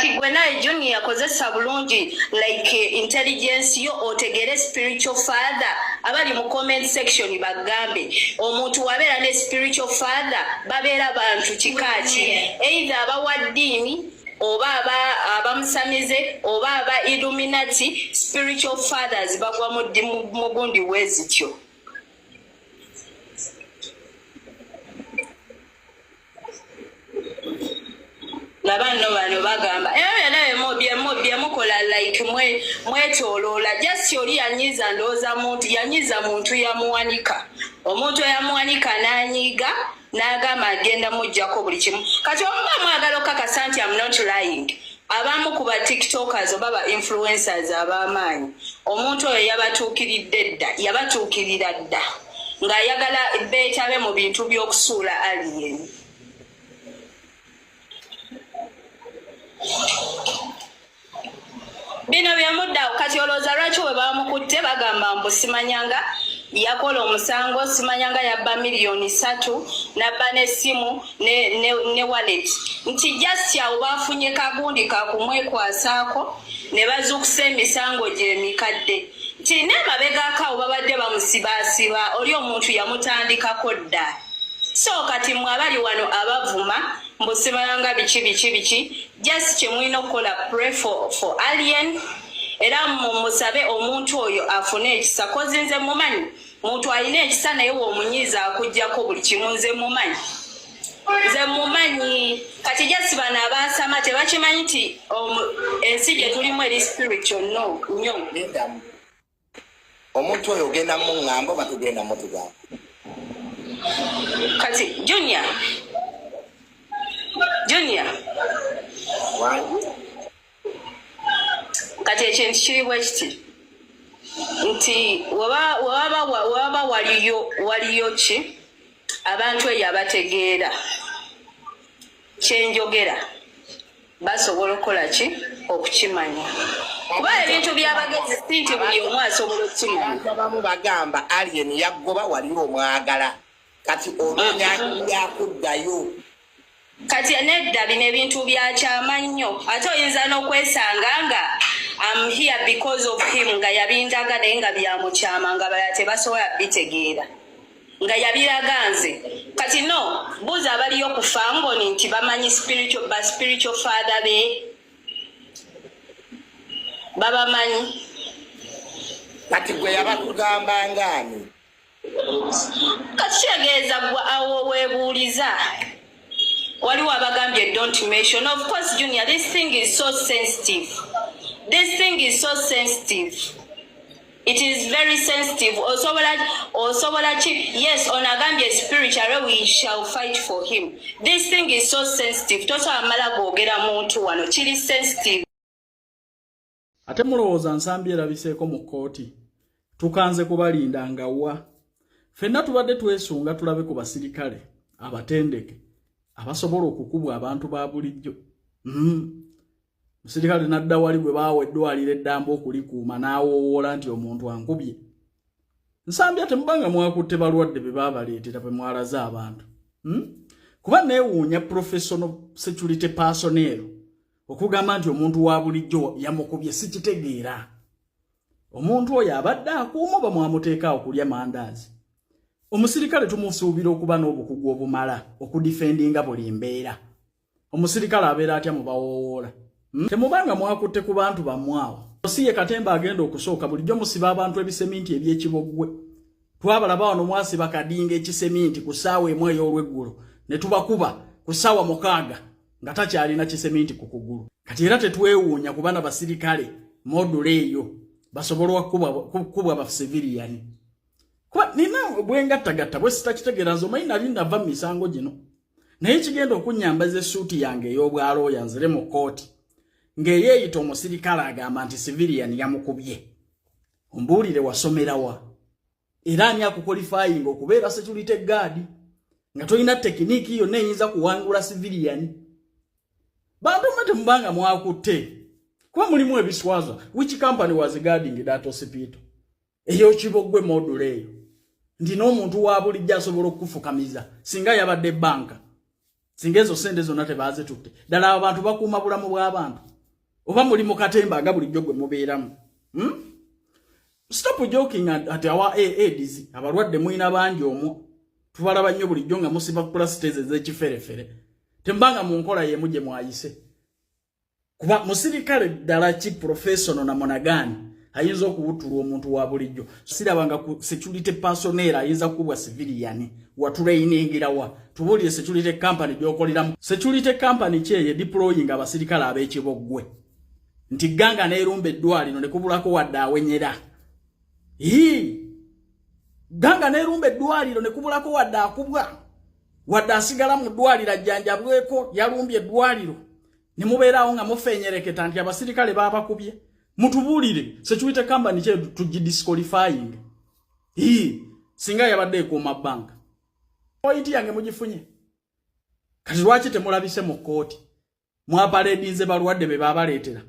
Kati gwe naye Junior, kozesa bulungi like intelligence yo, otegere spiritual father. Abali mu comment section bagambe, omuntu wabeera ne spiritual father babeera bantu kika ki? Either abawa ddiini oba abamusamize oba aba Illuminati. Spiritual fathers bagwa mu gundi wezityo. Laba nno bano bagamba ebyo byonna byemukola like mwetoloola. Just oli yanyiiza, ndowooza muntu yanyiiza, muntu yamuwanika, omuntu eyamuwanika n'anyiiga n'agamba agenda muggyako buli kimu. Kati omuba mwagala okukakasa nti am not lying, abamu ku ba TikTokers oba ba influencers ab'amaanyi, omuntu oyo yabatuukiridde dda, yabatuukirira dda ng'ayagala beetabe mu bintu by'okusuula Alien. Bino byemuddawo. Kati olowooza lwaki we bamukutte bagamba mbu simanyanga yakola omusango, simanyanga yabba miliyoni 3, nabba n'essimu ne wallet, nti just awo bafunye kagundi kakumwekwasaako ne bazuukusa emisango gyemikadde, nti n'emabegako awo babadde bamusibaasiba, oli omuntu yamutandikako dda. So kati mwe abali wano abavuma mbu simanyanga biki biki biki, just kyemulina okukola, pray for Alien, era mumusabe omuntu oyo afune ekisa, 'cause nze mumanyi muntu alina ekisa, naye womunyiiza akugjako buli kimu. Nze mumanyi, nze mumanyi. Kati just bano abaasama tebakimanyi nti ensi gye tulimu eri spiritual no nnyo. Neddamu, omuntu oyo ogenda muŋŋamba oba tugenda mutugamba? Kati Junior, Junior. Wangi. Kati ekintu kiri bwe kiti nti wewaba waliyo ki abantu eyo abategeera kyenjogera basobola okukola ki okukimanya, kuba ebintu byabagezi si nti buli omu asobola okukimanya. Abantu abamu bagamba Alien yaggoba wali omwagala, kati onoonya yakuddayo. Kati nedda, bino ebintu byakyama nnyo, ate oyinza n'okwesanga nga am here because of him, nga yabindaga naye nga byamukyama, nga balala tebasobola bitegeera nga yabiraga nze. Kati no buuza abaliyo ku Fangoni nti bamanyi spiritual, ba spiritual father be babamanyi. Kati gwe yabatugamba ngaani? Kati kitegeeza gwe awo weebuuliza. Waliwo abagambye don't mention. Of course, Junior, this thing is so sensitive, this thing is so sensitive, it is very sensitive. Osobola ki? Yes, ono agambye spiritually we shall fight for him. This thing is so sensitive, tosobola mala googera muntu wano, kiri sensitive. Ate mulowooza Nsambi erabiseeko mu kkooti? Tukanze kubalinda nga wa ffenna tubadde twesunga tulabe ku basirikale abatendeke abasobola okukubwa abantu ba bulijjo. Musirikale nadda wali gwe baawa eddwaliro eddamba okulikuuma n'awoowoola nti omuntu ankubye. Nsambya, temubanga mwakutte balwadde be baabaleetera bwe mwalaze abantu? Kuba neewuunya professional security personnel okugamba nti omuntu wa bulijjo yamukubye, sikitegeera. Omuntu oyo abadde akuuma oba mwamuteeka okulya mandaazi? Omusirikale tumusuubira okuba n'obukugu obumala okudifendinga buli mbeera. Omusirikale abeera atya mu bawoowoola? Temubanga mwakutte ku bantu bammwe awo. Si ye katemba agenda okusooka. Bulijjo musiba abantu ebiseminti eby'ekiboggwe. Twabalaba wano mwasiba Kadinga ekiseminti ku ssaawa 1 ey'olweggulo, ne tubakuba ku ssaawa 6 nga takyalina kiseminti ku kugulu. Kati era tetwewuunya kuba na basirikale module eyo basobola okukubwa bacivilian, kuba nina bwengattagatta bwe sitakitegeera. Nze omanyi nali nava mu misango gino, naye kigenda okunyambaza essuuti yange ey'obwalooya nzire mu kkooti ng'eyeeyita omusirikale agamba nti civilian yamukubye. Ombuulire, wasomerawa era ani akuqualifyinga okubeera security guard nga tolina technique yonna eyinza kuwangula civilian? Bantu mwe temubanga mwakutte, kuba mulimu ebiswaza. Which company was guarding that hospital eyokiboggwe module eyo, nti n'omuntu wa bulijjo asobola okukufukamiza? Singa yabadde banka, singa ezo sente zonna tebazitutte. Ddala abo bantu bakuuma bulamu bw'abantu? Oba muli mu katemba nga bulijjo gwe mubeeramu? Stop joking at our AIDS. Abalwadde mulina bangi omwo. Tubalaba nnyo bulijjo nga musiba pulasita ezo ez'ekiferefere. Tembanga mu nkola y'emu gye mwayise. Kuba musirikale ddala ki professional na monagani ayinza okuwutulwa omuntu wa bulijjo? Sirabanga ku security personnel ayinza kubwa civilian. Watuleiningira wa? Tubuulire security company gy'okoleramu. Security company ki eyo deploying abasirikale ab'ekiboggwe nti ganga n'erumba eddwaliro ne kubulako wadde awenyera? Ii, ganga n'erumba eddwaliro ne kubulako wadde akubwa, wadde asigala mu ddwaliro ajjanjabweko. Yalumbye eddwaliro ne mubeeraawo nga mufeenyereketa nti abasirikale baabakubye. Mutubuulire security company kye tugidisqualifying. Ii, singa yabadde ekuuma banka. Point yange mugifunye. Kati lwaki temulabise mu kkooti? Mwapaledinze balwadde be babaleetera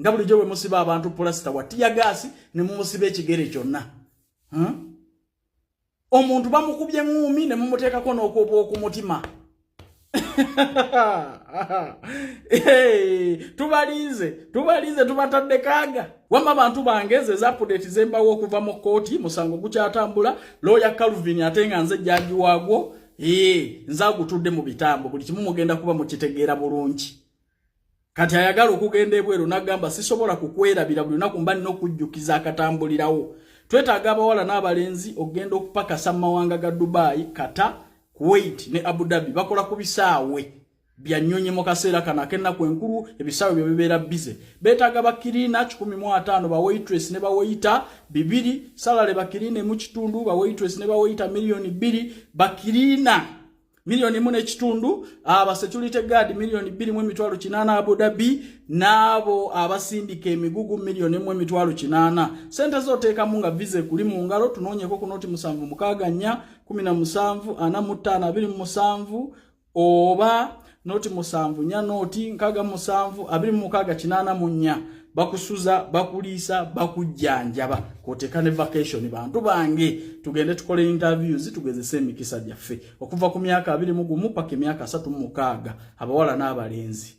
nga bulijjo bwe musiba abantu pulasita wa tear gas ne mumusiba ekigere kyonna. Omuntu bamukubye eŋŋuumi ne mumuteekako n'okwoba okumutima. Tubalinze, tubalinze, tubatadde kaaga. Wamma bantu bange, ze za update zembawo okuva mu kkooti. Musango gukyatambula, lawyer Calvin, ate nga nze judge waagwo. Nze agutudde mu bitambo, buli kimu mugenda kuba mukitegeera bulungi. Kati ayagala okugenda ebweru n'agamba, "Sisobola kukwerabira, buli lunaku mba nina okujjukiza akatambulirawo." Twetaaga abawala n'abalenzi okugenda okupakasa mu mawanga ga Dubai, Qatar, Kuwait ne Abu Dhabi. Bakola ku bisaawe bya nnyonyi. Mu kaseera kano ak'ennaku enkulu ebisaawe byo bibeera busy. Beetaaga ba cleaner 150, ba waitress ne ba waiter 200. Salary ba cleaner 1.5, ba waitress ne ba waiter 2 million, ba cleaner 1.5 million, aba security guard 2.8 million Abu Dhabi, n'abo abasindika emigugu 1.8 million. Sente zoteekamu nga visa ekuli mu ngalo. Tunoonyeko ku noti 764 17 45 27 oba noti 74 noti 67 26 84. Bakusuza, bakuliisa, bakujjanjaba, kwoteeka ne vacation. Bantu bange, tugende tukole interviews, tugezese emikisa gyaffe okuva ku myaka 21 paka emyaka 36, abawala n'abalenzi.